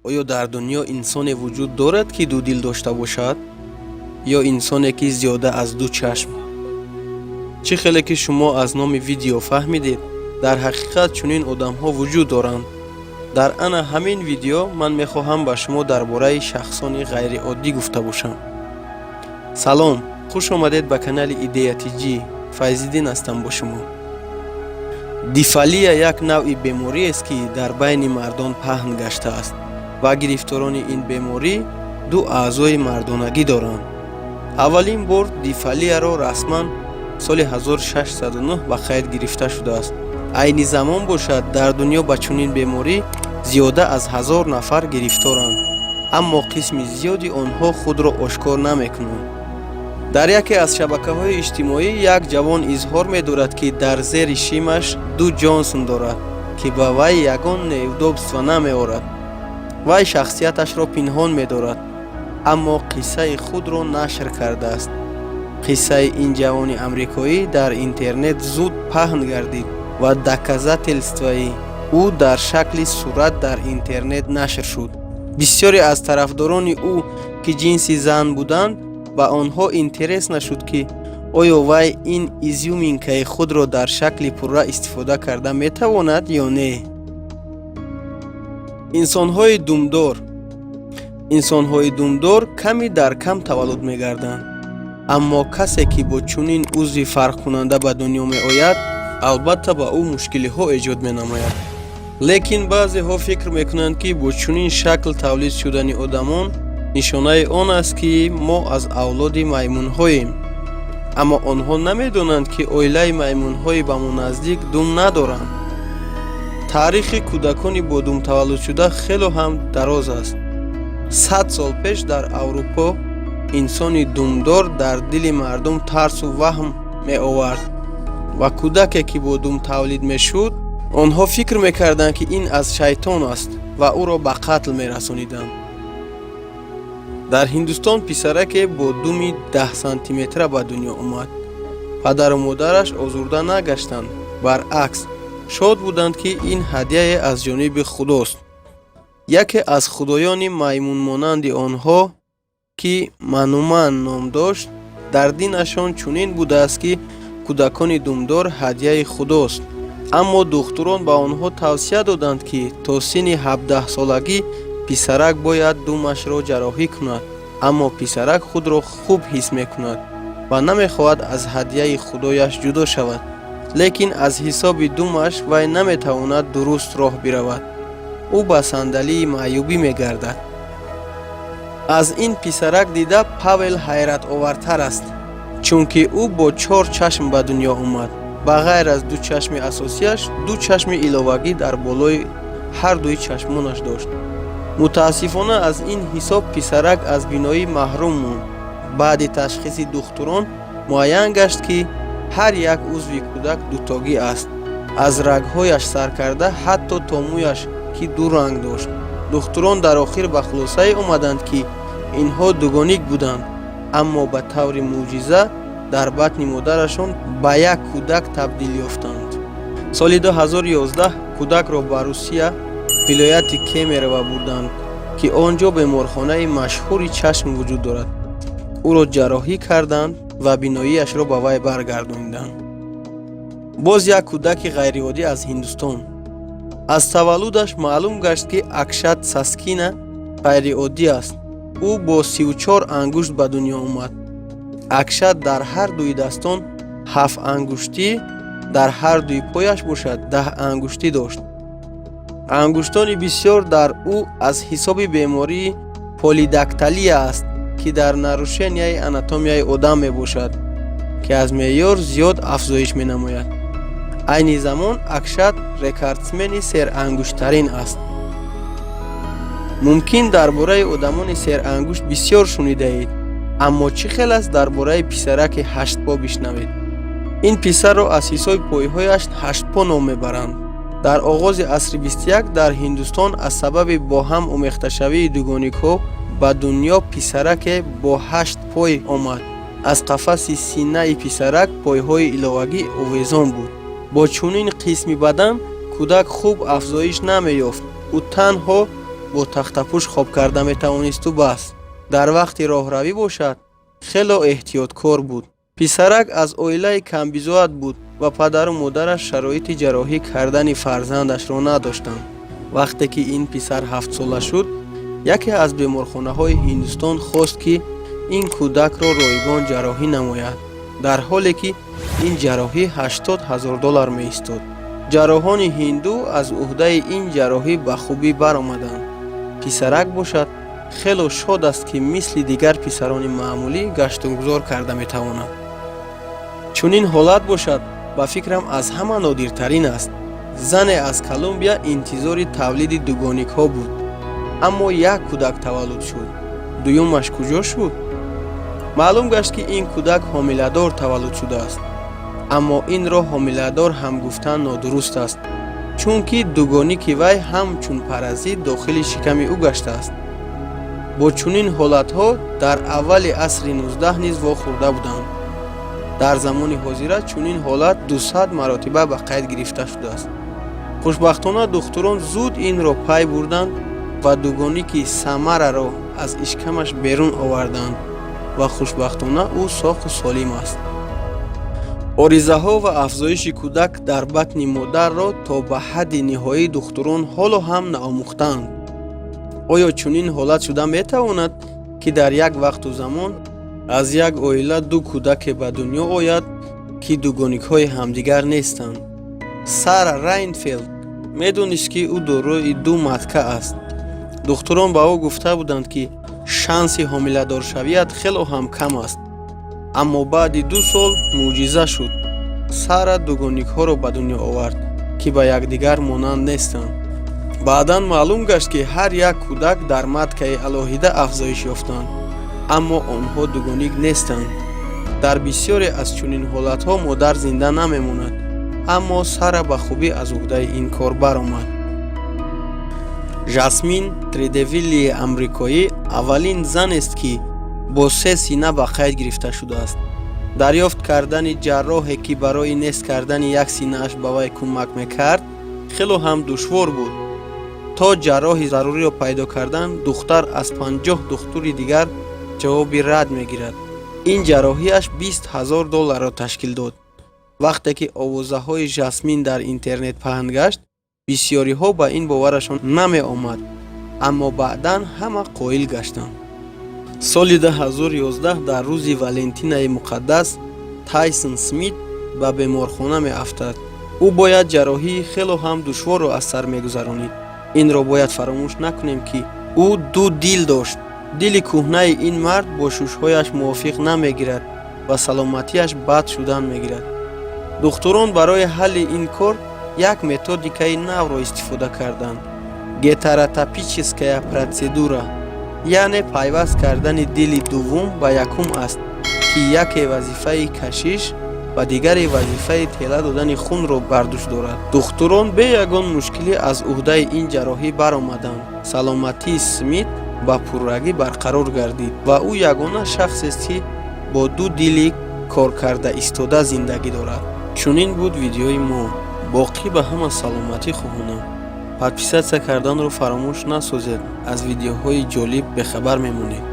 Оё дар дунё инсоне вуҷуд дорад, ки ду дил дошта бошад, ё инсоне, ки зиёда аз ду чашм? Чӣ хеле ки шумо аз номи видео фаҳмидед, дар ҳақиқат чунин одамҳо вуҷуд доранд. Дар ана ҳамин видео ман мехоҳам ба шумо дар бораи шахсони ғайриоддӣ гуфта бошам. Салом, хуш омадед ба канали Идея Тҷӣ. Файзиддин ҳастам бо шумо. Дифаллия як навъи бемориест, ки дар байни мардон паҳн гаштааст ва гирифторони ин беморӣ ду аъзои мардонагӣ доранд. Аввалин бор дифаллияро расман соли 1609 ба қайд гирифта шудааст. Айни замон бошад, дар дунё ба чунин беморӣ зиёда аз 1000 нафар гирифторанд, аммо қисми зиёди онҳо худро ошкор намекунанд. Дар яке аз шабакаҳои иҷтимоӣ як ҷавон изҳор медорад, ки дар зери шимаш ду Ҷонсон дорад, ки ба вай ягон неудобство намеорад. Вай шахсияташро пинҳон медорад, аммо қиссаи худро нашр кардааст. Қиссаи ин ҷавони амрикоӣ дар интернет зуд паҳн гардид ва доказательствои ӯ дар шакли сурат дар интернет нашр шуд. Бисёре аз тарафдорони ӯ, ки ҷинси зан буданд, ба онҳо интерес нашуд, ки оё вай ин изюминкаи худро дар шакли пурра истифода карда метавонад ё не. Инсонҳои думдор. Инсонҳои думдор ками дар кам таваллуд мегарданд, аммо касе, ки бо чунин узви фарқкунанда ба дунё меояд, албатта, ба ӯ мушкилиҳо эҷод менамояд. Лекин баъзеҳо фикр мекунанд, ки бо чунин шакл тавлид шудани одамон нишонаи он аст, ки мо аз авлоди маймунҳоем. Аммо онҳо намедонанд, ки оилаи маймунҳои ба мо наздик дум надоранд. Таърихи кӯдакони бо дум таваллудшуда хело ҳам дароз аст. 100 сол пеш дар Аврупо инсони думдор дар дили мардум тарсу ваҳм меовард ва кӯдаке, ки бо дум тавлид мешуд, онҳо фикр мекарданд, ки ин аз шайтон аст, ва ӯро ба қатл мерасониданд. Дар Ҳиндустон писараке бо думи 10 сантиметра ба дунё омад. Падару модараш озурда нагаштанд, баръакс, шод буданд, ки ин ҳадияе аз ҷониби Худост. Яке аз худоёни маймунмонанди онҳо, ки Мануман ном дошт, дар динашон чунин будааст, ки кӯдакони думдор ҳадияи Худост. Аммо духтурон ба онҳо тавсия доданд, ки то синни 17-солагӣ писарак бояд думашро ҷарроҳӣ кунад. Аммо писарак худро хуб ҳис мекунад ва намехоҳад аз ҳадияи Худояш ҷудо шавад, лекин аз ҳисоби думаш вай наметавонад дуруст роҳ биравад. Ӯ ба сандалии маъюбӣ мегардад. Аз ин писарак дида Павел ҳайратовартар аст, чунки ӯ бо чор чашм ба дунё омад. Ба ғайр аз ду чашми асосияш, ду чашми иловагӣ дар болои ҳар дуи чашмонаш дошт. Мутаассифона, аз ин ҳисоб писарак аз биноӣ маҳрум монд. Баъди ташхиси духтурон муайян гашт, ки ҳар як узви кӯдак дутогӣ аст, аз рагҳояш сар карда ҳатто то мӯяш, ки ду ранг дошт. Духтурон дар охир ба хулосае омаданд, ки инҳо дугоник буданд, аммо ба таври мӯъҷиза дар батни модарашон ба як кӯдак табдил ёфтанд. Соли 2011 кӯдакро ба Русия, вилояти Кемерово бурданд, ки он ҷо беморхонаи машҳури чашм вуҷуд дорад. Ӯро ҷарроҳӣ карданд ва биноияшро ба вай баргардониданд. Боз як кӯдаки ғайриоддӣ аз Ҳиндустон. Аз таваллудаш маълум гашт, ки Акшат Саскина ғайриоддӣ аст. Ӯ бо 34 ангушт ба дунё омад. Акшат дар ҳар дуи дастон ҳафт ангуштӣ, дар ҳар дуи пояш бошад, 10 ангуштӣ дошт. Ангуштони бисёр дар ӯ аз ҳисоби бемории полидактилия аст, ки дар нарушенияи анатомияи одам мебошад, ки аз меъёр зиёд афзоиш менамояд. Айни замон Акшат рекордсмени серангуштарин аст. Мумкин, дар бораи одамони серангушт бисёр шунидаед, аммо чӣ хел аст дар бораи писараки ҳаштпо бишнавед? Ин писарро аз ҳисоби пойҳояш Ҳаштпо ном мебаранд. Дар оғози асри 21 дар Ҳиндустон аз сабаби бо ҳам омехташавии дугоникҳо ба дунё писараке бо ҳашт пой омад. Аз қафаси синаи писарак пойҳои иловагӣ овезон буд. Бо чунин қисми бадан кӯдак хуб афзоиш намеёфт. Ӯ танҳо Бо тахтапӯш хоб карда метавонисту бас. Дар вақти роҳравӣ бошад, хело эҳтиёткор буд. Писарак аз оилаи камбизоат буд ва падару модараш шароити ҷарроҳӣ кардани фарзандашро надоштанд. Вақте ки ин писар 7-сола шуд, яке аз беморхонаҳои Ҳиндустон хост, ки ин кӯдакро ройгон ҷарроҳӣ намояд, дар ҳоле ки ин ҷарроҳӣ 80 000 доллар меистод. Ҷарроҳони ҳинду аз уҳдаи ин ҷарроҳӣ ба хубӣ баромаданд. Писарак бошад, хело шод аст, ки мисли дигар писарони маъмулӣ гаштугузор карда метавонад. Чунин ҳолат бошад, ба фикрам, аз ҳама нодиртарин аст. Зане аз Колумбия интизори тавлиди дугоникҳо буд, аммо як кӯдак таваллуд шуд. Дуюмаш куҷо шуд? Маълум гашт, ки ин кӯдак ҳомиладор таваллуд шудааст, аммо инро ҳомиладор ҳам гуфтан нодуруст аст, чунки дугоники вай ҳамчун паразит дохили шиками ӯ гаштааст. Бо чунин ҳолатҳо дар аввали асри 19 низ вохӯрда буданд. Дар замони ҳозира чунин ҳолат 200 маротиба ба қайд гирифта шудааст. Хушбахтона, духтурон зуд инро пай бурданд ва дугоники Самараро аз ишкамаш берун оварданд ва хушбахтона ӯ соқу солим аст. Оризаҳо ва афзоиши кӯдак дар батни модарро то ба ҳадди ниҳоӣ духтурон ҳоло ҳам наомӯхтаанд. Оё чунин ҳолат шуда метавонад, ки дар як вақту замон аз як оила ду кӯдаке ба дунё ояд, ки дугоникҳои ҳамдигар нестанд? Сара Райнфелд медонист, ки ӯ дорои ду матка аст. Духтурон ба ӯ гуфта буданд, ки шанси ҳомиладоршавият хело ҳам кам аст, аммо баъди 2 сол мӯъҷиза шуд. Сара дугоникҳоро ба дунё овард, ки ба якдигар монанд нестанд. Баъдан маълум гашт, ки ҳар як кӯдак дар маткаи алоҳида афзоиш ёфтанд, аммо онҳо дугоник нестанд. Дар бисёре аз чунин ҳолатҳо модар зинда намемонад, аммо Сара ба хубӣ аз уҳдаи ин кор баромад. Жасмин Тридевиллии амрикоӣ аввалин занест, ки бо се сина ба қайд гирифта шудааст. Дарёфт кардани ҷарроҳе, ки барои нест кардани як синааш ба вай кӯмак мекард, хело ҳам душвор буд. То ҷарроҳи заруриро пайдо кардан, духтар аз 50 духтури дигар ҷавоби рад мегирад. Ин ҷарроҳиаш 20 000 долларро ташкил дод. Вақте ки овозаҳои Жасмин дар интернет паҳн гашт, бисёриҳо ба ин боварашон намеомад, аммо баъдан ҳама қоил гаштанд. Соли 2011 дар рӯзи Валентинаи муқаддас Тайсон Смит ба беморхона меафтад. Ӯ бояд ҷарроҳии хело ҳам душворро аз сар мегузаронид. Инро бояд фаромӯш накунем, ки ӯ ду дил дошт. Дили кӯҳнаи ин мард бо шушҳояш мувофиқ намегирад ва саломатиаш бад шудан мегирад. Духтурон барои ҳалли ин кор як методикаи навро истифода карданд: гетеротопическая процедура, яъне пайваст кардани дили дуввум ба якум аст, ки яке вазифаи кашиш ва дигаре вазифаи тела додани хунро бар дӯш дорад. Духтурон бе ягон мушкилӣ аз уҳдаи ин ҷарроҳӣ баромаданд. Саломатии Смит ба пуррагӣ барқарор гардид ва ӯ ягона шахсест, ки бо ду дили коркарда истода зиндагӣ дорад. Чунин буд видеои мо. Боқӣ ба ҳама саломатӣ хоҳонам. Подписаться карданро фаромӯш насозед, аз видеоҳои ҷолиб бехабар мемонед.